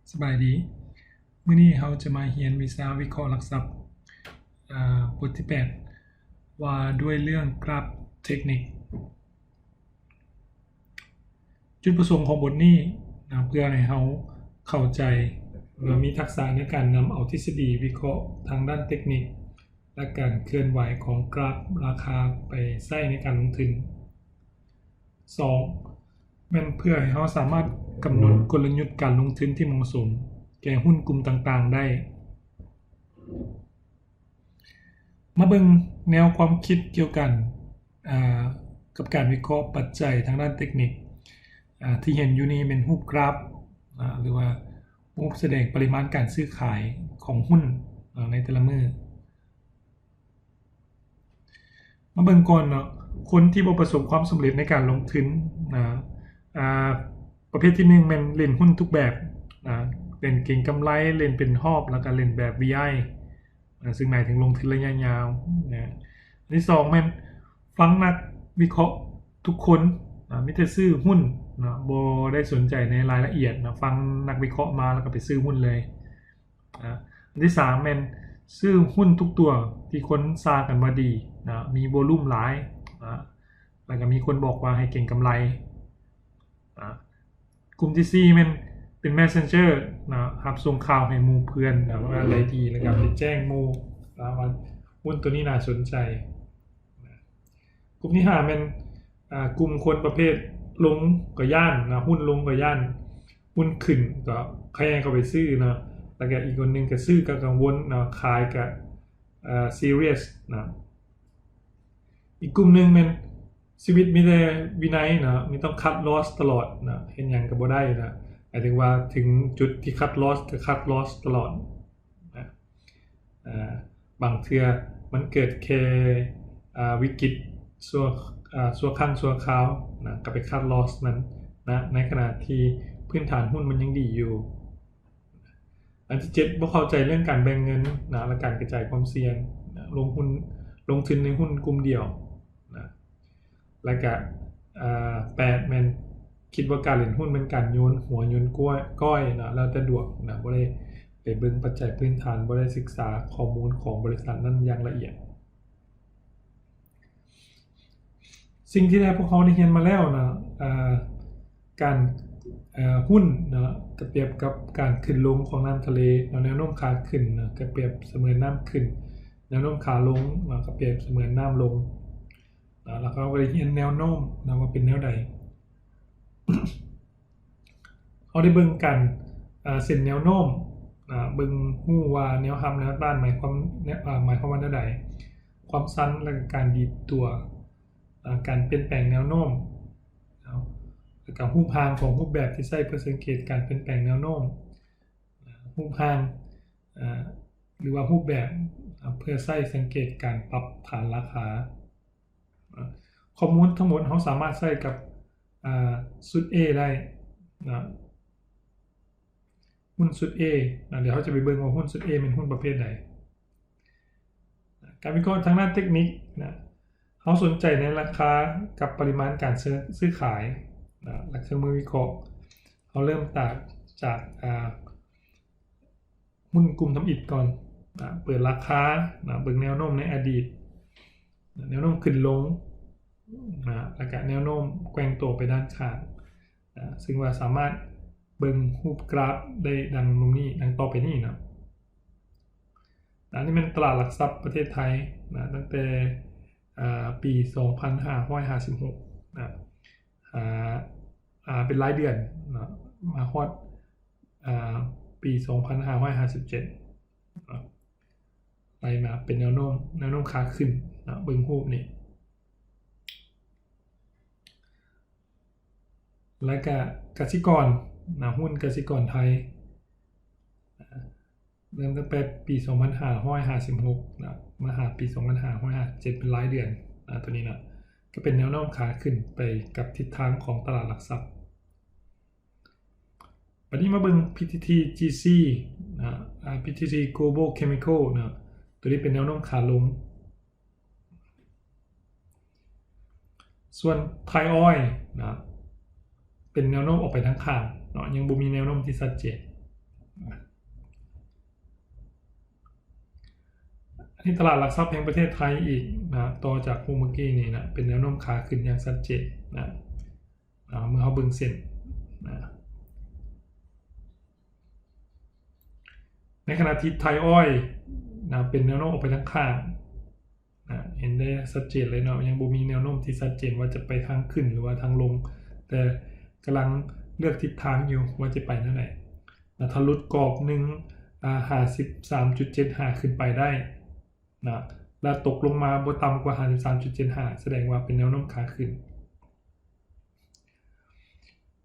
ສະບາຍດີ. ມື້ນີ້ເຮົາຈະມາຮຽນວິຊາວິເຄາະຫຼັກຊັບ ອາ ບົດທີແປດ ວ່າດ້ວຍເລື່ອງກຣາຟເຕັກນິກ. ຈຸດປະສົງຂອງບົດນີ້ນະ ເພື່ອໃຫ້ເຮົາເຂົ້າໃຈ ແລະ ມີທັກສະໃນການນຳເອົາທິດສະດີວິເຄາະທາງດ້ານເຕັກນິກ ແລະ ການເຄື່ອນໄຫວຂອງກຣາຟລາຄາໄປໃຊ້ໃນການລົງທຶນ. ສອງ ແມ່ນເພື່ອໃຫ້ເຮົາສາມາດກຳນົດກົນລະຍຸດການລົງທຶນທີ່ເໝາະສົມແກ່ຫຸ້ນກຸ່ມຕ່າງໆໄດ້. ມາເບິ່ງແນວຄວາມຄິດກ່ຽວກັນ ອາ ກັບການວິເຄາະປັດໄຈທາງດ້ານເຕັກນິກ ອາ ທີ່ເຫັນຢູ່ນີ້ແມ່ນຮູບກຣາຟ ອາ ຫຼືວ່າຮູບສະແດງປະລິມານການຊື້ຂາຍຂອງຫຸ້ນ ອາ ໃນແຕ່ລະມື້. ມາເບິ່ງກ່ອນເນາະ ຄົນທີ່ບໍ່ປະສົບຄວາມສຳເລັດໃນການລົງທຶນນະ ອາ ປະເພດທີໜຶ່ງແມ່ນຫຼິ້ນຫຸ້ນທຸກແບບນະ ເຫຼັ້ນເກັງກຳໄລ ເຫຼັ້ນເປັນຮອບ ແລ້ວກໍເຫຼັ້ນແບບ ວີໄອ ອາ ຊຶ່ງໝາຍເຖິງລົງທຶນໄລຍະຍາວນະ. ອັນທີສອງແມ່ນຟັງນັກວິເຄາະທຸກຄົນນະ ມີແຕ່ຊື້ຫຸ້ນນະ ບໍ່ໄດ້ສົນໃຈໃນລາຍລະອຽດນະ ຟັງນັກວິເຄາະມາແລ້ວກໍໄປຊື້ຫຸ້ນເລີຍ. ອາ ອັນທີສາມແມ່ນຊື້ຫຸ້ນທຸກຕົວທີ່ຄົນຊາກັນວ່າດີນະ ມີໂວລຸມຫຼາຍນະ ແລ້ວກໍມີຄົນບອກວ່າໃຫ້ເກັງກຳໄລ. ອາ ກຸ່ມທີສີ່ແມ່ນເປັນແມສເຊັນເຈີນະ ຮັບສົ່ງຂ່າວໃຫ້ໝູ່ເພື່ອນນະ ວ່າອັນໃດດີ ແລ້ວກໍໄປແຈ້ງໝູ່ນະ ວ່າຫຸ້ນຕົວນີ້ໜ້າສົນໃຈ. ກຸ່ມທີຫ້າແມ່ນ ອາ ກຸ່ມຄົນປະເພດລົງກໍຢ້ານນະ ຫຸ້ນລົງກໍຢ້ານ ຫຸ້ນຂຶ້ນກໍຂະແຍງເຂົ້າໄປຊື້ເນາະ ແລ້ວກໍອີກຄົນໜຶ່ງກໍຊື້ກໍກັງວົນເນາະ ຂາຍກໍ ເອີ ຊີຣຽສເນາະ. ອີກກຸ່ມໜຶ່ງແມ່ນຊີວິດມີແຕ່ວິໄນເນາະ ມີຕ້ອງຄັດລອສຕະຫຼອດເນາະ ເຮັດຫຍັງກໍບໍ່ໄດ້ເນາະ ໝາຍເຖິງວ່າເຖິງຈຸດທີ່ຄັດລອສກໍຄັດລອສຕະຫຼອດ. ອາ ບາງເທື່ອມັນເກີດແຄ່ ອາ ວິກິດຊົ່ວ ອາ ຊົ່ວຄັ້ງຊົ່ວຄາວນະ ກໍໄປຄັດລອສມັນນະ ໃນຂະນະທີ່ພື້ນຖານຫຸ້ນມັນຍັງດີຢູ່. ອັນທີເຈັດ ບໍ່ເຂົ້າໃຈເລື່ອງການແບ່ງເງິນນະ ແລະ ການກະຈາຍຄວາມສ່ຽງນະ ລົງຫຸ້ນ ລົງທຶນໃນຫຸ້ນກຸ່ມດຽວນະ. ແລ້ວກະ ອາ ແປດ ແມ່ນຄິດວ່າການຫຼິ້ນຫຸ້ນແມ່ນການໂຍນຫົວໂຍນກ້ອຍ ກ້ອຍເນາະ ແລ້ວແຕ່ດວງນະ ບໍ່ໄດ້ໄປເບິ່ງປັດໄຈພື້ນຖານ ບໍ່ໄດ້ສຶກສາຂໍ້ມູນຂອງບໍລິສັດນັ້ນຢ່າງລະອຽດ. ສິ່ງທີ່ໄດ້ ພວກເຮົາໄດ້ຮຽນມາແລ້ວເນາະ ອາ ການ ອາ ຫຸ້ນເນາະ ກະປຽບກັບການຂຶ້ນລົງຂອງນ້ຳທະເລເນາະ ແນວໂນ້ມຂາຂຶ້ນເນາະ ກະປຽບສະເໝືອນນ້ຳຂຶ້ນ ແນວໂນ້ມຂາລົງເນາະ ກະປຽບສະເໝືອນນ້ຳລົງ. ນະ ແລ້ວເຮົາກໍໄດ້ຮຽນແນວໂນ້ມນະ ວ່າເປັນແນວໃດ. ເຮົາໄດ້ເບິ່ງກັນ ອາ ເສັ້ນແນວໂນ້ມນະ ເບິ່ງຮູ້ວ່າແນວຮັບແນວຕ້ານໝາຍຄວາມ ອາ ໝາຍຄວາມວ່າແນວໃດ, ຄວາມຊັນ ແລະ ກະການດີດຕົວ ອາ ການປ່ຽນແປງແນວໂນ້ມ ແລ້ວກະຮູບຮ່າງຂອງຮູບແບບທີ່ໃຊ້ເພື່ອສັງເກດການປ່ຽນແປງແນວໂນ້ມ ຮູບຮ່າງ ອາ ຫຼືວ່າຮູບແບບ ອາ ເພື່ອໃຊ້ສັງເກດການປັບຖານລາຄາ. ອາ ຂໍ້ມູນທັງໝົດເຮົາສາມາດໃຊ້ກັບ ອາ ຊຸດ A ໄດ້ນະ ຫຸ້ນຊຸດ A ນະ. ດຽວເຮົາຈະໄປເບິ່ງວ່າຫຸ້ນຊຸດ A ແມ່ນຫຸ້ນປະເພດໃດ. ການວິເຄາະທາງດ້ານເຕັກນິກນະ ເຮົາສົນໃຈໃນລາຄາກັບປະລິມານການຊື້ ຊື້ຂາຍນະ ແລະ ເຄື່ອງມືວິເຄາະ. ເຮົາເລີ່ມຈາກ ຈາກ ອາ ຫຸ້ນກຸ່ມທຳອິດກ່ອນນະ ເປີດລາຄານະ ເບິ່ງແນວໂນ້ມໃນອະດີດ ແນວໂນ້ມຂຶ້ນລົງນະ ແລ້ວກະແນວໂນ້ມແກວ່ງຕົວໄປດ້ານຂ້າງນະ ຊຶ່ງວ່າສາມາດເບິ່ງຮູບກຣາຟໄດ້ດັ່ງລຸ່ມນີ້ ດັ່ງຕໍ່ໄປນີ້ເນາະ. ອັນນີ້ແມ່ນຕະຫຼາດຫຼັກຊັບປະເທດໄທນະ ຕັ້ງແຕ່ ອາ ປີສອງພັນຫ້າຮ້ອຍຫ້າສິບຫົກນະ ອາ ອາ ເປັນລາຍເດືອນເນາະ ມາຮອດ ອາ ປີສອງພັນຫ້າຮ້ອຍຫ້າສິບເຈັດເນາະ ໄລ່ມາເປັນແນວໂນ້ມ ແນວໂນ້ມຂາຂຶ້ນເນາະ ເບິ່ງຮູບນີ້. ແລ້ວກະກະສິກອນນະ ຫຸ້ນກະສິກອນໄທ ເລີ່ມຕັ້ງແຕ່ປີສອງພັນຫ້າຮ້ອຍຫ້າສິບຫົກນະ ມາຫາປີສອງພັນຫ້າຮ້ອຍຫ້າສິບເຈັດ ເປັນລາຍເດືອນນະ ຕົວນີ້ນະ ກະເປັນແນວໂນ້ມຂາຂຶ້ນໄປກັບທິດທາງຂອງຕະຫຼາດຫຼັກຊັບ. ບັດນີ້ມາເບິ່ງ PTTGC ນະ ອາ PTT Global Chemical ນະ ຕົວນີ້ເປັນແນວໂນ້ມຂາລົງ. ສ່ວນ Thai Oil ນະ ເປັນແນວໂນ້ມອອກໄປທາງຂ້າງເນາະ ຍັງບໍ່ມີແນວໂນ້ມທີ່ຊັດເຈນ. ອັນນີ້ຕະຫຼາດຫຼັກຊັບແຫ່ງປະເທດໄທອີກນະ ຕໍ່ຈາກພວກເມື່ອກີ້ນີ້ນະ ເປັນແນວໂນ້ມຂາຂຶ້ນຢ່າງຊັດເຈນນະ ເມື່ອເຮົາເບິ່ງເສັ້ນນະ ໃນຂະນະທີ່ໄທອອຍນະ ເປັນແນວໂນ້ມອອກໄປທາງຂ້າງນະ ເຫັນໄດ້ຊັດເຈນເລີຍເນາະ ຍັງບໍ່ມີແນວໂນ້ມທີ່ຊັດເຈນວ່າຈະໄປທາງຂຶ້ນ ຫຼືວ່າທາງລົງ ແຕ່ກຳລັງເລືອກທິດທາງຢູ່ວ່າຈະໄປແນວໃດນະ ຖ້າຫຼຸດກອບໜຶ່ງ ອາ ຫ້າສິບສາມຈຸດເຈັດຫ້າ ຂຶ້ນໄປໄດ້ນະ ແລະຕົກລົງມາບໍ່ຕ່ຳກວ່າຫ້າສິບສາມຈຸດເຈັດຫ້າ ສະແດງວ່າເປັນແນວໂນ້ມຂາຂຶ້ນ.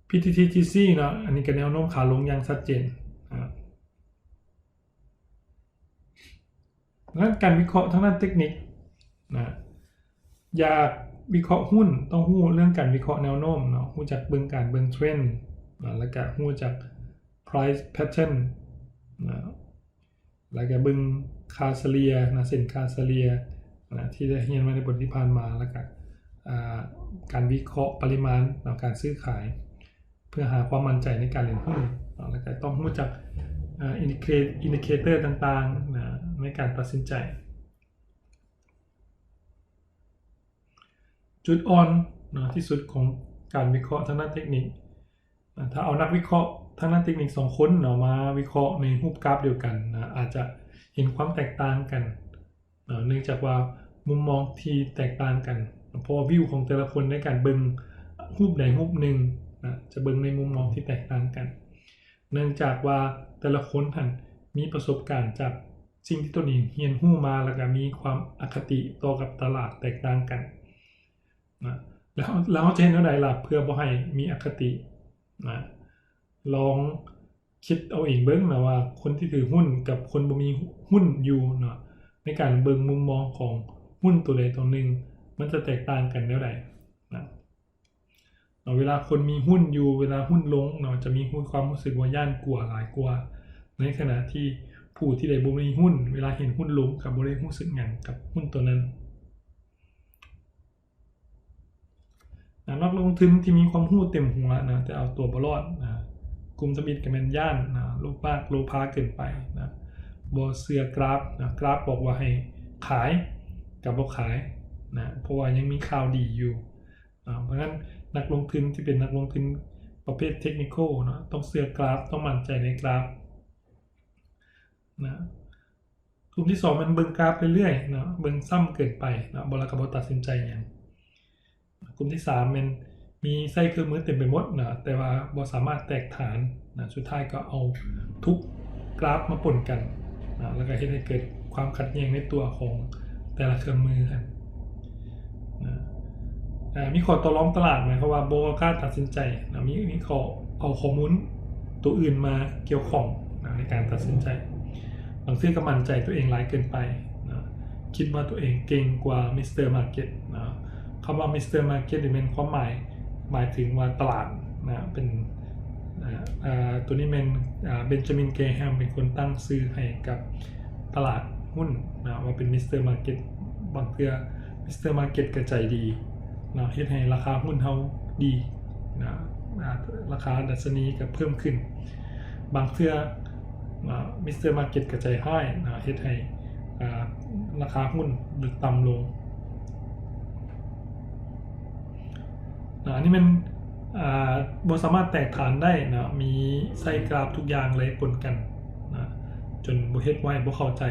ພີທີທີຈີຊີເນາະ ອັນນີ້ກໍແນວໂນ້ມຂາລົງຢ່າງຊັດເຈນນະ. ດັ່ງນັ້ນການວິເຄາະທາງດ້ານເຕັກນິກນະ ຢາກວິເຄາະຫຸ້ນ ຕ້ອງຮູ້ເລື່ອງການວິເຄາະແນວໂນ້ມເນາະ ຮູ້ຈັກເບິ່ງການເບິ່ງເທຣນນະ ແລ້ວກະຮູ້ຈັກ price pattern ນະ ແລ້ວກະເບິ່ງຄ່າສະເລ່ຍນະ ເສັ້ນຄ່າສະເລ່ຍນະ ທີ່ໄດ້ຮຽນມາໃນບົດທີ່ຜ່ານມາ ແລ້ວກະ ອາ ການວິເຄາະປະລິມານເນາະ ການຊື້ຂາຍ ເພື່ອຫາຄວາມໝັ້ນໃຈໃນການເຫຼັ້ນຫຸ້ນເນາະ ແລ້ວກໍຕ້ອງຮູ້ຈັກ ເອີ ອິນດິເຄ ອິນດິເຄເຕີຕ່າງໆນະ ໃນການຕັດສິນໃຈ. ຈຸດອ່ອນເນາະ ທີ່ສຸດຂອງການວິເຄາະທາງດ້ານເຕັກນິກ ນະ ຖ້າເອົານັກວິເຄາະທາງດ້ານເຕັກນິກສອງຄົນເນາະ ມາວິເຄາະໃນຮູບກຣາຟດຽວກັນນະ ອາດຈະເຫັນຄວາມແຕກຕ່າງກັນ ເນື່ອງຈາກວ່າມຸມມອງທີ່ແຕກຕ່າງກັນ ເພາະວ່າວິວຂອງແຕ່ລະຄົນໃນການເບິ່ງຮູບໃດຮູບໜຶ່ງນະ ຈະເບິ່ງໃນມຸມມອງທີ່ແຕກຕ່າງກັນ ເນື່ອງຈາກວ່າແຕ່ລະຄົນຫັ້ນມີປະສົບການຈາກສິ່ງທີ່ຕົນເອງຮຽນຮູ້ມາ ແລ້ວກະມີຄວາມອະຄະຕິຕໍ່ກັບຕະຫຼາດແຕກຕ່າງກັນນະ ແລ້ວເຮົາ ແລ້ວເຮົາຈະເຮັດແນວໃດລະ ເພື່ອບໍ່ໃຫ້ມີອະຄະຕິນະ? ລອງ ຄິດເອົາເອງເບິ່ງນະວ່າ ຄົນທີ່ຖືຫຸ້ນກັບຄົນບໍ່ມີຫຸ້ນຢູ່ເນາະ ໃນການເບິ່ງມຸມມອງຂອງຫຸ້ນຕົວໃດຕົວໜຶ່ງ ມັນຈະແຕກຕ່າງກັນແນວໃດນະ? ເນາະ ເວລາຄົນມີຫຸ້ນຢູ່ ເວລາຫຸ້ນລົງເນາະ ຈະມີຄວາມຮູ້ສຶກວ່າຢ້ານກົວຫຼາຍກວ່າ ໃນຂະນະທີ່ຜູ້ທີ່ໄດ້ບໍ່ມີຫຸ້ນ ເວລາເຫັນຫຸ້ນລົງ ກໍບໍ່ໄດ້ຮູ້ສຶກຫຍັງກັບຫຸ້ນຕົວນັ້ນ. ນະ ນັກລົງທຶນທີ່ມີຄວາມຮູ້ເຕັມຫົວນະ ແຕ່ເອົາຕົວບໍ່ລອດນະ ກຸ່ມທຳອິດກໍແມ່ນຢ້ານນະ ໂລພະ ໂລພະເກີນໄປນະ ບໍ່ເຊື່ອກຣາຟນະ ກຣາຟບອກວ່າໃຫ້ຂາຍກໍບໍ່ຂາຍນະ ເພາະວ່າຍັງມີຂ່າວດີຢູ່ນະ. ເພາະສະນັ້ນນັກລົງທຶນທີ່ເປັນນັກລົງທຶນປະເພດເທັກນິຄອລນະ ຕ້ອງເຊື່ອກຣາຟ ຕ້ອງໝັ້ນໃຈໃນກຣາຟນະ. ກຸ່ມທີສອງແມ່ນເບິ່ງກຣາຟເລື້ອຍໆເນາະ ເບິ່ງຊ້ຳເກີນໄປເນາະ ບໍ່ ແລ້ວກໍບໍ່ຕັດສິນໃຈຫຍັງ. ກຸ່ມທີສາມແມ່ນມີໃຊ້ເຄື່ອງມືເຕັມໄປໝົດເນາະ ແຕ່ວ່າບໍ່ສາມາດແຕກຖານນະ ສຸດທ້າຍກໍເອົາທຸກກຣາຟມາປົນກັນນະ ແລ້ວກໍເຮັດໃຫ້ເກີດຄວາມຂັດແຍ່ງໃນຕົວຂອງແຕ່ລະເຄື່ອງມືຫັ້ນນະ. ອາ ມີຂໍ້ຕໍ່ລອງຕະຫຼາດ ໝາຍຄວາມວ່າບໍ່ກ້າຕັດສິນໃຈນະ ມີ ມີຂໍ້ ເອົາຂໍ້ມູນຕົວອື່ນມາກ່ຽວຂ້ອງນະ ໃນການຕັດສິນໃຈ. ບາງເທື່ອກໍໝັ້ນໃຈຕົວເອງຫຼາຍເກີນໄປນະ ຄິດວ່າຕົວເອງເກັ່ງກວ່າມິສເຕີມາເກັດນະ. ຄຳວ່າມິສເຕີມາເກັດນີ້ແມ່ນຄວາມໝາຍ ໝາຍເຖິງວ່າຕະຫຼາດນະ ເປັນ ອາ ອາ ຕົວນີ້ແມ່ນ ອາ ເບັນຈາມິນ ແກຣແຮມ ເປັນຄົນຕັ້ງຊື່ໃຫ້ກັບຕະຫຼາດຫຸ້ນນະ ວ່າເປັນມິສເຕີມາເກັດ. ບາງເທື່ອມິສເຕີມາເກັດກໍໃຈດີນະ ເຮັດໃຫ້ລາຄາຫຸ້ນເຮົາດີນະ ອາ ລາຄາດັດຊະນີກໍເພີ່ມຂຶ້ນ. ບາງເທື່ອ ອາ ມິສເຕີມາເກັດກໍໃຈຮ້າຍນະ ເຮັດໃຫ້ ອາ ລາຄາຫຸ້ນຫຼຸດຕ່ຳລົງນະ. ອັນນີ້ແມ່ນ ອາ ບໍ່ສາມາດແຕກຖານໄດ້ນະ ມີໃຊ້ກຣາຟທຸກຢ່າງເລີຍປົນກັນນະ ຈົນບໍ່ ເຮັດໃຫ້ບໍ່ເຂົ້າໃຈ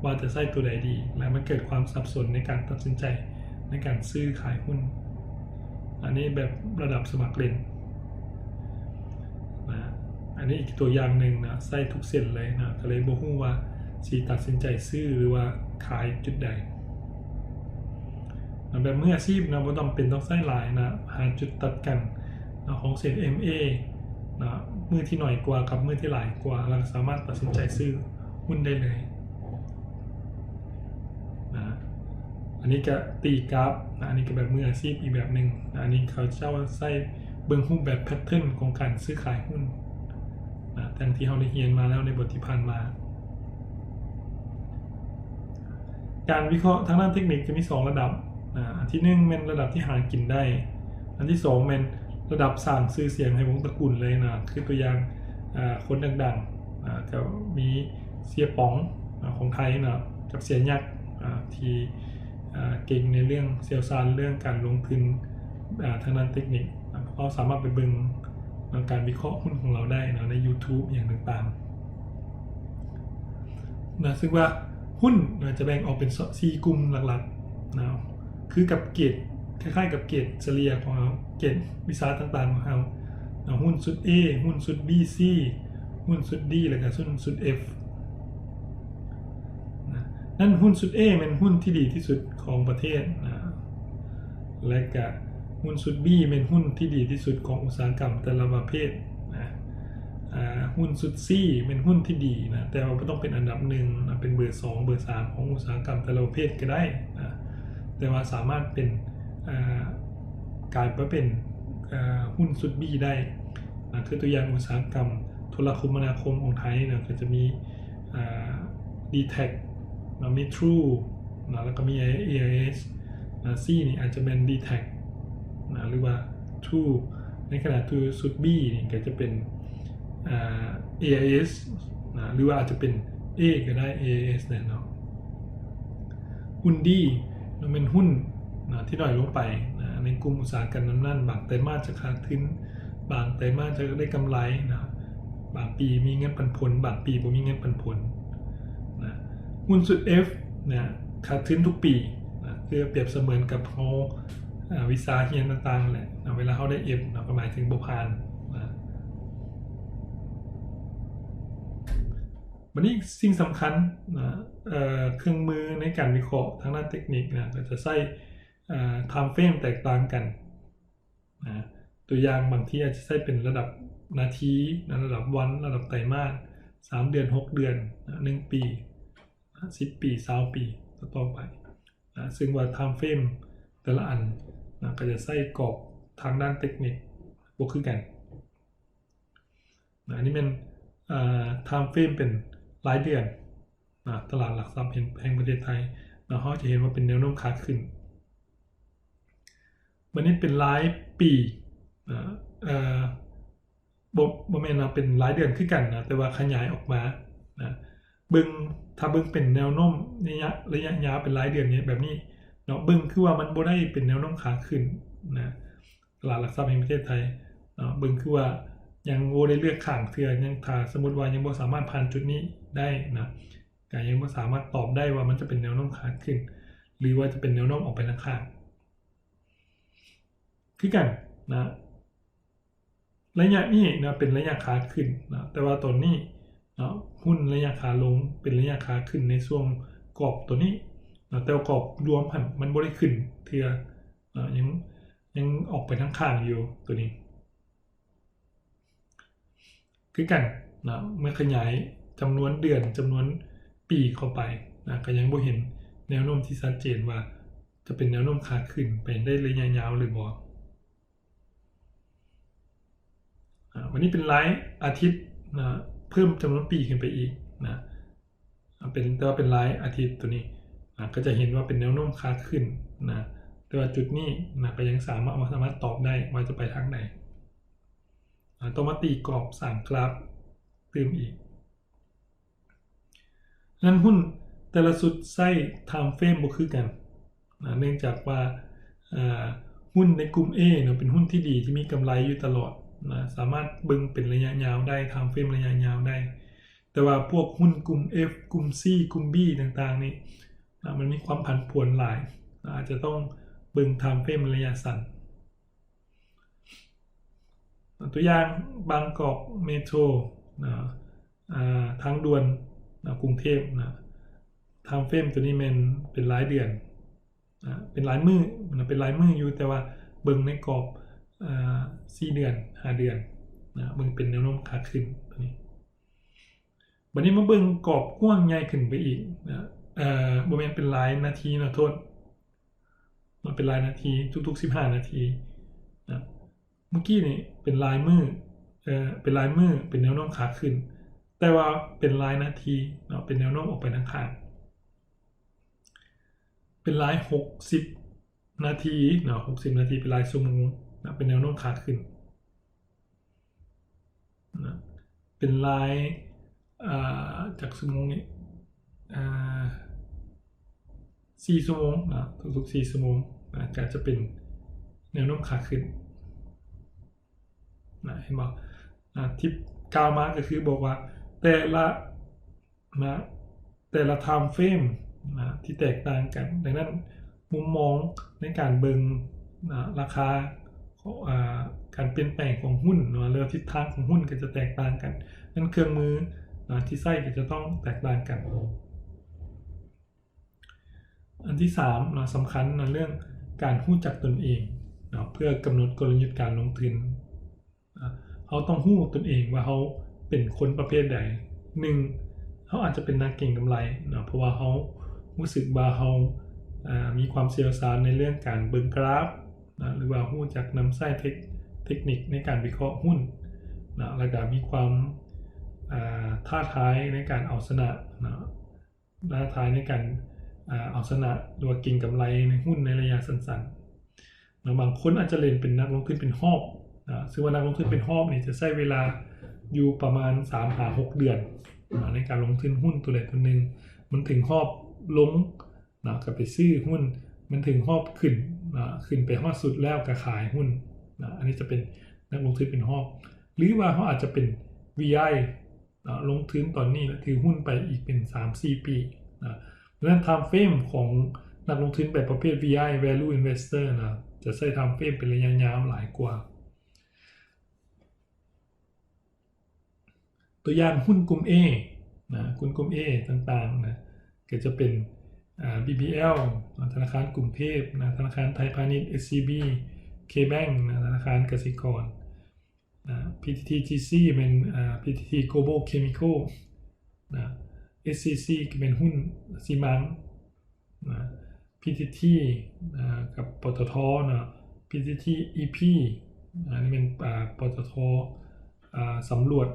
ວ່າຈະໃຊ້ຕົວໃດດີ ແລະ ມັນເກີດຄວາມສັບສົນໃນການຕັດສິນໃຈໃນການຊື້ຂາຍຫຸ້ນ. ອັນນີ້ແບບລະດັບສະໝັກຫຼິ້ນນະ. ອັນນີ້ອີກຕົວຢ່າງໜຶ່ງນະ ໃຊ້ທຸກເສັ້ນເລີຍນະ ກໍເລີຍບໍ່ຮູ້ວ່າຊິຕັດສິນໃຈຊື້ ຫຼືວ່າຂາຍຈຸດໃດນະ. ແບບມືອາຊີບນະ ບໍ່ຈຳເປັນຕ້ອງໃຊ້ຫຼາຍນະ ຫາຈຸດຕັດກັນນະ ຂອງເສັ້ນເອັມເອນະ ມືທີ່ໜ້ອຍກວ່າກັບມືທີ່ຫຼາຍກວ່າ ແລ້ວກໍສາມາດຕັດສິນໃຈຊື້ຫຸ້ນໄດ້ເລີຍນະ. ອັນນີ້ກໍຕີກຣາຟນະ ອັນນີ້ກໍແບບມືອາຊີບອີກແບບໜຶ່ງນະ. ອັນນີ້ເຂົາເຈົ້າໃຊ້ເບິ່ງຮູບແບບແພັດເທີນຂອງການຊື້ຂາຍຫຸ້ນນະ ດັ່ງທີ່ເຮົາໄດ້ຮຽນມາແລ້ວໃນບົດທີ່ຜ່ານມາ. ການວິເຄາະທາງດ້ານເທັກນິກຈະມີສອງລະດັບນະ. ອັນທີໜຶ່ງແມ່ນລະດັບທີ່ຫາກິນໄດ້. ອັນທີສອງແມ່ນລະດັບສ້າງຊື່ສຽງໃຫ້ວົງຕະກຸນເລີຍນະ ຄືຕົວຢ່າງ ອາ ຄົນດັງ ອ່າ ຈະມີເຊຍປອງ ອ່າ ຂອງໄທເນາະ ກັບເຊຍຍັກ ອ່າ ທີ່ ອ່າ ເກັ່ງໃນເລື່ອງ ຊ່ຽວຊານເລື່ອງການລົງທຶນ ອ່າ ທາງດ້ານເຕັກນິກ. ພວກເຮົາສາມາດໄປເບິ່ງ ອ່າ ການວິເຄາະຫຸ້ນຂອງລາວໄດ້ເນາະ ໃນ YouTube ຫຍັງຕ່າງໆ ນະ ເຊິ່ງວ່າຫຸ້ນນະ ຈະແບ່ງອອກເປັນສີ່ກຸ່ມຫຼັກໆນະ ຄືກັບເກຣດ ຄ້າຍໆກັບເກຣດສະເລ່ຍຂອງເຮົາ ເກຣດວິຊາຕ່າງໆຂອງເຮົານະ ຫຸ້ນຊຸດ A ຫຸ້ນຊຸດ B C ຫຸ້ນຊຸດ D ແລ້ວກໍຫຸ້ນຊຸດ F ນະ. ນັ້ນຫຸ້ນຊຸດ A ແມ່ນຫຸ້ນທີ່ດີທີ່ສຸດຂອງປະເທດນະ ແລະກະຫຸ້ນຊຸດ B ແມ່ນຫຸ້ນທີ່ດີທີ່ສຸດຂອງອຸດສາຫະກຳແຕ່ລະປະເພດນະ. ອາ ຫຸ້ນຊຸດ C ແມ່ນຫຸ້ນທີ່ດີນະ ແຕ່ວ່າບໍ່ຕ້ອງເປັນອັນດັບໜຶ່ງນະ ເປັນເບີສອງ ເບີສາມຂອງອຸດສາຫະກຳແຕ່ລະປະເພດກໍໄດ້ນະ ແຕ່ວ່າສາມາດເປັນ ອາ ກາຍມາເປັນ ອາ ຫຸ້ນຊຸດ B ໄດ້ນະ. ຄືຕົວຢ່າງອຸດສາຫະກຳໂທລະຄົມມະນາຄົມຂອງໄທນະ ກໍຈະມີ ອາ D-Tech ນະ ມີ True ນະ ແລ້ວກໍມີ AIS ນະ. C ນີ້ອາດຈະແມ່ນ D-Tech ນະ ຫຼືວ່າ True ໃນຂະນະທີ່ຊຸດ B ນີ້ກໍຈະເປັນ ອາ AIS ນະ ຫຼືວ່າອາດຈະເປັນ A ກໍໄດ້ AIS ແນ່ເນາະ. ຫຸ້ນ D ນະ ແມ່ນຫຸ້ນນະ ທີ່ໜ້ອຍລົງໄປນະ ໃນກຸ່ມອຸດສາຫະກຳນັ້ນໆ ບາງໄຕມາດຈະຂາດທຶນ ບາງໄຕມາດຈະໄດ້ກຳໄລນະ ບາງປີມີເງິນປັນຜົນ ບາງປີບໍ່ມີເງິນປັນຜົນນະ. ຫຸ້ນຊຸດ F ນະ ຂາດທຶນທຸກປີນະ ຄືປຽບສະເໝືອນກັບເຮົາ ອາ ວິຊາຮຽນຕ່າງໆແຫຼະນະ ເວລາເຮົາໄດ້ F ນະ ກໍໝາຍເຖິງບໍ່ຜ່ານນະ. ບັດນີ້ສິ່ງສຳຄັນນະ ເອີ ເຄື່ອງມືໃນການວິເຄາະທາງດ້ານເຕັກນິກນະ ກໍຈະໃຊ້ ເອີ time frame ແຕກຕ່າງກັນນະ. ຕົວຢ່າງບາງທີອາດຈະໃຊ້ເປັນລະດັບນາທີນະ ລະດັບວັນ ລະດັບໄຕມາດ ສາມເດືອນ ຫົກເດືອນນະ ໜຶ່ງປີນະ ສິບປີ ຊາວປີຕໍ່ໆໄປນະ. ເຊິ່ງວ່າ time frame ແຕ່ລະອັນນະ ກໍຈະໃຊ້ກອບທາງດ້ານເຕັກນິກບໍ່ຄືກັນ. ນະ ອັນນີ້ແມ່ນ ເອີ time frame ເປັນລາຍເດືອນນະ ຕະຫຼາດຫຼັກຊັບແຫ່ງ ແຫ່ງປະເທດໄທນະ ເຮົາຈະເຫັນວ່າເປັນແນວໂນ້ມຂາຂຶ້ນ. ບັດນີ້ເປັນລາຍປີນະ ເອີ ບໍ່ ບໍ່ແມ່ນວ່າເປັນລາຍເດືອນຄືກັນນະ ແຕ່ວ່າຂະຫຍາຍອອກມານະ ເບິ່ງ ຖ້າເບິ່ງເປັນແນວໂນ້ມໄລຍະ ໄລຍະຍາວເປັນລາຍເດືອນນີ້ ແບບນີ້ເນາະ ເບິ່ງຄືວ່າມັນບໍ່ໄດ້ເປັນແນວໂນ້ມຂາຂຶ້ນນະ ຕະຫຼາດຫຼັກຊັບແຫ່ງປະເທດໄທເນາະ ເບິ່ງຄືວ່າຍັງບໍ່ໄດ້ເລືອກຂ້າງເທື່ອ ຍັງ ຖ້າສົມມຸດວ່າຍັງບໍ່ສາມາດຜ່ານຈຸດນີ້ໄດ້ນະ ກໍຍັງບໍ່ສາມາດຕອບໄດ້ວ່າມັນຈະເປັນແນວໂນ້ມຂາຂຶ້ນ ຫຼືວ່າຈະເປັນແນວໂນ້ມອອກໄປທາງຂ້າງຄືກັນນະ. ໄລຍະນີ້ນະ ເປັນໄລຍະຂາຂຶ້ນນະ ແຕ່ວ່າຕອນນີ້ນະ ຫຸ້ນໄລຍະຂາລົງ ເປັນໄລຍະຂາຂຶ້ນໃນຊ່ວງກອບໂຕນີ້ນະ ແຕ່ວ່າກອບລວມຫັ້ນມັນບໍ່ໄດ້ຂຶ້ນເທື່ອນະ ຍັງ ຍັງອອກໄປທາງຂ້າງຢູ່ໂຕນີ້ ຄືກັນນະ ເມື່ອຂະຫຍາຍຈຳນວນເດືອນ ຈຳນວນປີເຂົ້າໄປນະ ກໍຍັງບໍ່ເຫັນແນວໂນ້ມທີ່ຊັດເຈນວ່າຈະເປັນແນວໂນ້ມຂາຂຶ້ນໄປໄດ້ໄລຍະຍາວຫຼືບໍ່. ອາ ວັນນີ້ເປັນລາຍອາທິດນະ ເພີ່ມຈຳນວນປີຂຶ້ນໄປອີກນະ ເປັນ ແຕ່ວ່າເປັນລາຍອາທິດໂຕນີ້ນະ ກໍຈະເຫັນວ່າເປັນແນວໂນ້ມຂາຂຶ້ນນະ ແຕ່ວ່າຈຸດນີ້ນະ ກໍຍັງສາມາດ ບໍ່ສາມາດຕອບໄດ້ວ່າຈະໄປທາງໃດ. ອາ ຕ້ອງມາຕີກອບສ້າງກຣາຟຕື່ມອີກ. ນັ້ນຫຸ້ນແຕ່ລະຊຸດໃຊ້ time frame ບໍ່ຄືກັນນະ ເນື່ອງຈາກວ່າ ອາ ຫຸ້ນໃນກຸ່ມ A ເນາະ ເປັນຫຸ້ນທີ່ດີ ທີ່ມີກຳໄລຢູ່ຕະຫຼອດນະ ສາມາດເບິ່ງເປັນໄລຍະຍາວໄດ້ time frame ໄລຍະຍາວໄດ້ ແຕ່ວ່າພວກຫຸ້ນກຸ່ມ F ກຸ່ມ C ກຸ່ມ B ຕ່າງໆນີ້ນະ ມັນມີຄວາມຜັນຜວນຫຼາຍນະ ອາດຈະຕ້ອງເບິ່ງ time frame ໄລຍະສັ້ນ. ຕົວຢ່າງ ບາງກອກເມໂທຣນະ ອາ ທາງດ່ວນນະ ກຸງເທບນະ time frame ຕົວນີ້ແມ່ນເປັນລາຍເດືອນນະ ເປັນລາຍມື້ນະ ເປັນລາຍມື້ຢູ່ ແຕ່ວ່າເບິ່ງໃນກອບ ອາ ສີ່ເດືອນ ຫ້າເດືອນນະ ເບິ່ງເປັນແນວໂນ້ມຂາຂຶ້ນຕົວນີ້. ບັດນີ້ມາເບິ່ງກອບກວ້າງໃຫຍ່ຂຶ້ນໄປອີກນະ ເອີ ບໍ່ແມ່ນເປັນລາຍນາທີເນາະ ໂທດ ມັນເປັນລາຍນາທີ ທຸກໆສິບຫ້ານາທີນະ. ເມື່ອກີ້ນີ້ເປັນລາຍມື້ ເອີ ເປັນລາຍມື້ ເປັນແນວໂນ້ມຂາຂຶ້ນ ແຕ່ວ່າເປັນລາຍນາທີເນາະ ເປັນແນວໂນ້ມອອກໄປທາງຂ້າງ. ເປັນລາຍຫົກສິບນາທີເນາະ ຫົກສິບນາທີ ເປັນລາຍຊົ່ວໂມງນະ ເປັນແນວໂນ້ມຂາຂຶ້ນນະ. ເປັນລາຍ ອ່າ ຈັກຊົ່ວໂມງນີ້ ອ່າ ສີ່ຊົ່ວໂມງເນາະ ທຸກໆສີ່ຊົ່ວໂມງນະ ກໍຈະເປັນແນວໂນ້ມຂາຂຶ້ນນະ ເຫັນບໍ່? ນະ ທີ່ກ່າວມາກໍຄືບອກວ່າແຕ່ລະນະ ແຕ່ລະ time frame ນະ ທີ່ແຕກຕ່າງກັນ. ດັ່ງນັ້ນ ມຸມມອງໃນການເບິ່ງນະ ລາຄາ ຂອງ ອ່າ ການປ່ຽນແປງຂອງຫຸ້ນເນາະ ແລະ ທິດທາງຂອງຫຸ້ນກໍຈະແຕກຕ່າງກັນ. ນັ້ນເຄື່ອງມືນະ ທີ່ໃຊ້ກໍຈະຕ້ອງແຕກຕ່າງກັນ. ອັນທີສາມເນາະ ສຳຄັນໃນເລື່ອງການຮູ້ຈັກຕົນເອງເນາະ ເພື່ອກຳນົດກົນລະຍຸດການລົງທຶນ. ເຮົາຕ້ອງຮູ້ຕົນເອງວ່າເຮົາເປັນຄົນປະເພດໃດ. ໜຶ່ງ ເຮົາອາດຈະເປັນນັກເກັງກຳໄລເນາະ ເພາະວ່າເຮົາຮູ້ສຶກວ່າເຮົາ ອ່າ ມີຄວາມຊ່ຽວຊານໃນເລື່ອງການເບິ່ງກຣາຟນະ ຫຼືວ່າຮູ້ຈັກນຳໃຊ້ເທັກ ເທັກນິກໃນການວິເຄາະຫຸ້ນນະ ແລ້ວກໍມີຄວາມ ອ່າ ທ້າທາຍໃນການເອົາຊະນະນະ. ທ້າທາຍໃນການ ອ່າ ເອົາຊະນະ ຫຼືວ່າເກັງກຳໄລໃນຫຸ້ນໃນໄລຍະສັ້ນໆ. ແລ້ວບາງຄົນອາດຈະຫຼິ້ນເປັນນັກລົງທຶນເປັນຮອບນະ ເຊິ່ງວ່ານັກລົງທຶນເປັນຮອບນີ້ຈະໃຊ້ເວລາຢູ່ປະມານສາມຫາຫົກເດືອນນະ ໃນການລົງທຶນຫຸ້ນຕົວໃດຕົວໜຶ່ງ. ມັນເຖິງຮອບລົງນະ ກໍໄປຊື້ຫຸ້ນ, ມັນເຖິງຮອບຂຶ້ນນະ ຂຶ້ນໄປຮອດສຸດແລ້ວກໍຂາຍຫຸ້ນນະ. ອັນນີ້ຈະເປັນນັກລົງທຶນເປັນຮອບ ຫຼືວ່າເຮົາອາດຈະເປັນ VI ເນາະ ລົງທຶນຕອນນີ້ ແລະ ຖືຫຸ້ນໄປອີກເປັນສາມສີ່ປີນະ. ດັ່ງນັ້ນ time frame ຂອງນັກລົງທຶນແບບປະເພດ VI Value Investor ນະ ຈະໃຊ້ time frame ເປັນໄລຍະຍາວຫຼາຍກວ່າ. ຕົວຢ່າງຫຸ້ນກຸ່ມ A ນະ, ຫຸ້ນກຸ່ມ A ຕ່າງໆນະ ກໍຈະເປັນ ອ່າ BBL ນະ, ທະນາຄານກຸງເທບນະ, ທະນາຄານໄທພານິດ, SCB, KBank ນະ, ທະນາຄານກະສິກອນ. ນະ PTTGC ແມ່ນ ອ່າ PTT Global Chemical ນະ, SCC ກໍແມ່ນຫຸ້ນຊີມັງນະ, PTT ນະ ກັບ ປຕທ ນະ, PTTEP ນະ ນີ້ແມ່ນ ອ່າ ປຕທ ອ່າ ສຳຫຼວດນ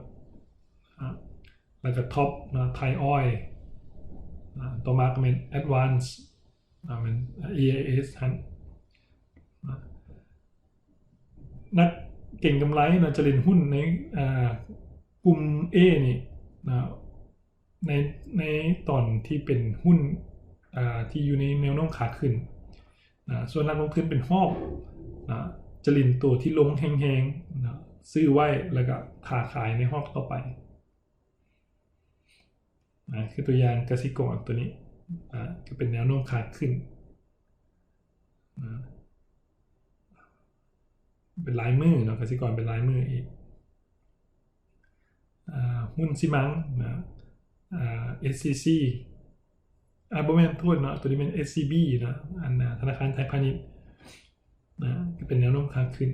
ະ, ແລ້ວກໍ Top ນະ Thai Oil ນະ, ຕໍ່ມາກໍແມ່ນ Advance ນະ ແມ່ນ AIS ຫັ້ນນະ. ນັກເກັງກຳໄລນະ ຈະຫຼິ້ນຫຸ້ນໃນ ອ່າ ກຸ່ມ A ນີ້ນະ ໃນ ໃນຕອນທີ່ເປັນຫຸ້ນ ອ່າ ທີ່ຢູ່ໃນແນວໂນ້ມຂາຂຶ້ນນະ, ສ່ວນນັກລົງທຶນເປັນຮອບນະ ຈະຫຼິ້ນໂຕທີ່ລົງແຮງໆນະ ຊື້ໄວ້ ແລ້ວກໍຖ້າຂາຍໃນຮອບຕໍ່ໄປ. ອ່າ ຄືຕົວຢ່າງກະສິກອນຕົວນີ້ ອ່າ ກໍເປັນແນວໂນ້ມຂາຂຶ້ນນະ ເປັນລາຍມື້ເນາະ, ກະສິກອນເປັນລາຍມື້ອີກ. ອ່າ ຫຸ້ນຊີມັງນະ, ອ່າ SCC ອ່າ ບໍ່ແມ່ນ, ໂທດເນາະ, ຕົວນີ້ແມ່ນ SCB ນະ, ອັນນະ ທະນາຄານໄທພານິດນະ ກໍເປັນແນວໂນ້ມຂາຂຶ້ນ.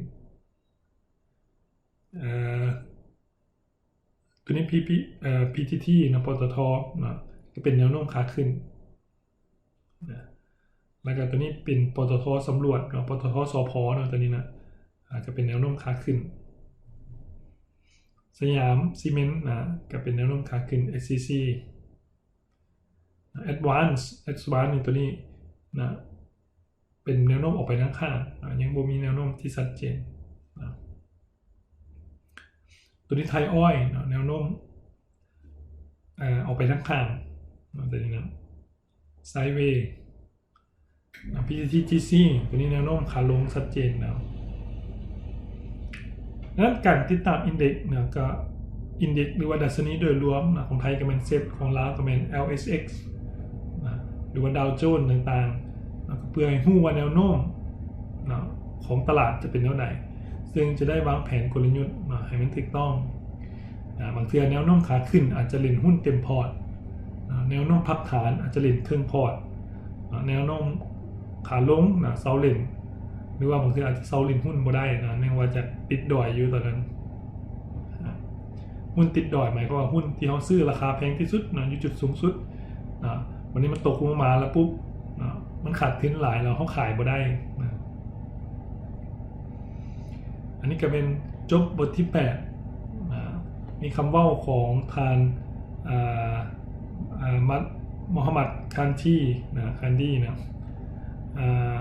ເອີ ຕົວນີ້ PTT ນະ ປຕທ ນະ ກໍເປັນແນວໂນ້ມຂາຂຶ້ນນະ, ແລ້ວກໍຕົວນີ້ເປັນ ປຕທ ສຳຫຼວດເນາະ, ປຕທ ສພ ເນາະ, ຕົວນີ້ນະ ອ່າ ກໍເປັນແນວໂນ້ມຂາຂຶ້ນ. ສະຫຍາມຊີເມັນນະ ກໍເປັນແນວໂນ້ມຂາຂຶ້ນ. SCC Advance Advance ນີ້ ຕົວນີ້ນະ ເປັນແນວໂນ້ມອອກໄປທາງຂ້າງນະ, ຍັງບໍ່ມີແນວໂນ້ມທີ່ຊັດເຈນນະ. ຕົວນີ້ Thai Oil ນະ ແນວໂນ້ມ ເອີ ອອກໄປທາງຂ້າງນະ, ຕົວນີ້ນະ Sideways ນະ. PTTGC ຕົວນີ້ແນວໂນ້ມຂາລົງຊັດເຈນນະ. ດັ່ງນັ້ນ ການຕິດຕາມ Index ນະ ກໍ Index ຫຼືວ່າດັດຊະນີໂດຍລວມນະ ຂອງໄທກໍແມ່ນ SET ຂອງລາວກໍແມ່ນ LSX ນະ ຫຼືວ່າ Dow Jones ຕ່າງໆນະ ກໍເພື່ອໃຫ້ຮູ້ວ່າແນວໂນ້ມນະ ຂອງຕະຫຼາດຈະເປັນແນວໃດ, ເຊິ່ງຈະໄດ້ວາງແຜນກົນລະຍຸດນະ ໃຫ້ມັນຖືກຕ້ອງ. ນະ ບາງເທື່ອແນວໂນ້ມຂາຂຶ້ນອາດຈະຫຼິ້ນຫຸ້ນເຕັມພອດນະ, ແນວໂນ້ມພັກຖານອາດຈະຫຼິ້ນເຄິ່ງພອດນະ, ແນວໂນ້ມຂາລົງນະ ເຊົາຫຼິ້ນ ຫຼືວ່າບາງເທື່ອອາດຈະເຊົາຫຼິ້ນຫຸ້ນບໍ່ໄດ້ນະ, ເນື່ອງວ່າຈະຕິດດອຍຢູ່ຕອນນັ້ນນະ. ຫຸ້ນຕິດດອຍໝາຍຄວາມວ່າຫຸ້ນທີ່ເຮົາຊື້ລາຄາແພງທີ່ສຸດນະ ຢູ່ຈຸດສູງສຸດນະ, ວັນນີ້ມັນຕົກລົງມາແລ້ວປຸບນະ ມັນຂາດທຶນຫຼາຍ ແລ້ວເຮົາຂາຍບໍ່ໄດ້ນະ. ອັນນີ້ກໍແມ່ນຈົບບົດທີແປດນະ, ມີຄຳເວົ້າຂອງທ່ານ ອ່າ ອ່າ ມະ ໂມຮຳມັດ ຄານທີນະ ຄານດີນະ, ອ່າ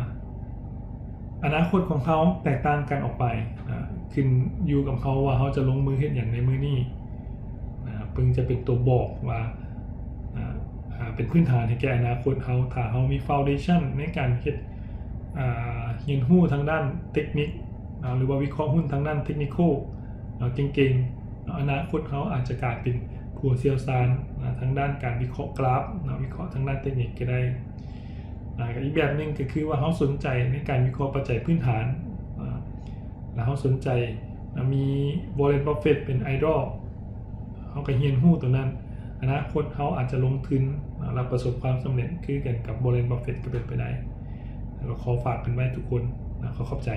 ອະນາຄົດຂອງເຮົາແຕກຕ່າງກັນອອກໄປນະ, ຂຶ້ນຢູ່ກັບເຮົາວ່າເຮົາຈະລົງມືເຮັດຫຍັງໃນມື້ນີ້ນະ. ເພິ່ນຈະເປັນຕົວບອກວ່າ ອາ ເປັນພື້ນຖານໃຫ້ແກ່ອະນາຄົດເຮົາ. ຖ້າເຮົາມີ foundation ໃນການເຮັດ ອາ ຮຽນຮູ້ທາງດ້ານເຕັກນິກເນາະ ຫຼືວ່າວິເຄາະຫຸ້ນທາງດ້ານ technical ເນາະ ເກັ່ງໆເນາະ ອະນາຄົດເຮົາອາດຈະກາຍເປັນຜູ້ຊ່ຽວຊານເນາະ ທາງດ້ານການວິເຄາະກຣາຟເນາະ ວິເຄາະທາງດ້ານເຕັກນິກກໍໄດ້. ອາ ອີກແບບໜຶ່ງກໍຄືວ່າເຮົາສົນໃຈໃນການວິເຄາະປັດໄຈພື້ນຖານ ອາ ແລະເຮົາສົນໃຈ ອາ ມີ Warren Buffett ເປັນ idol ເຮົາກໍຮຽນຮູ້ຕົວນັ້ນ ອະນາຄົດເຮົາອາດຈະລົງທຶນ ອາ ແລະປະສົບຄວາມສຳເລັດຄືກັນກັບ Warren Buffett ກໍເປັນໄປໄດ້. ແລ້ວກໍຂໍຝາກກັນໄວ້ທຸກຄົນນະ ຂໍຂອບໃຈ.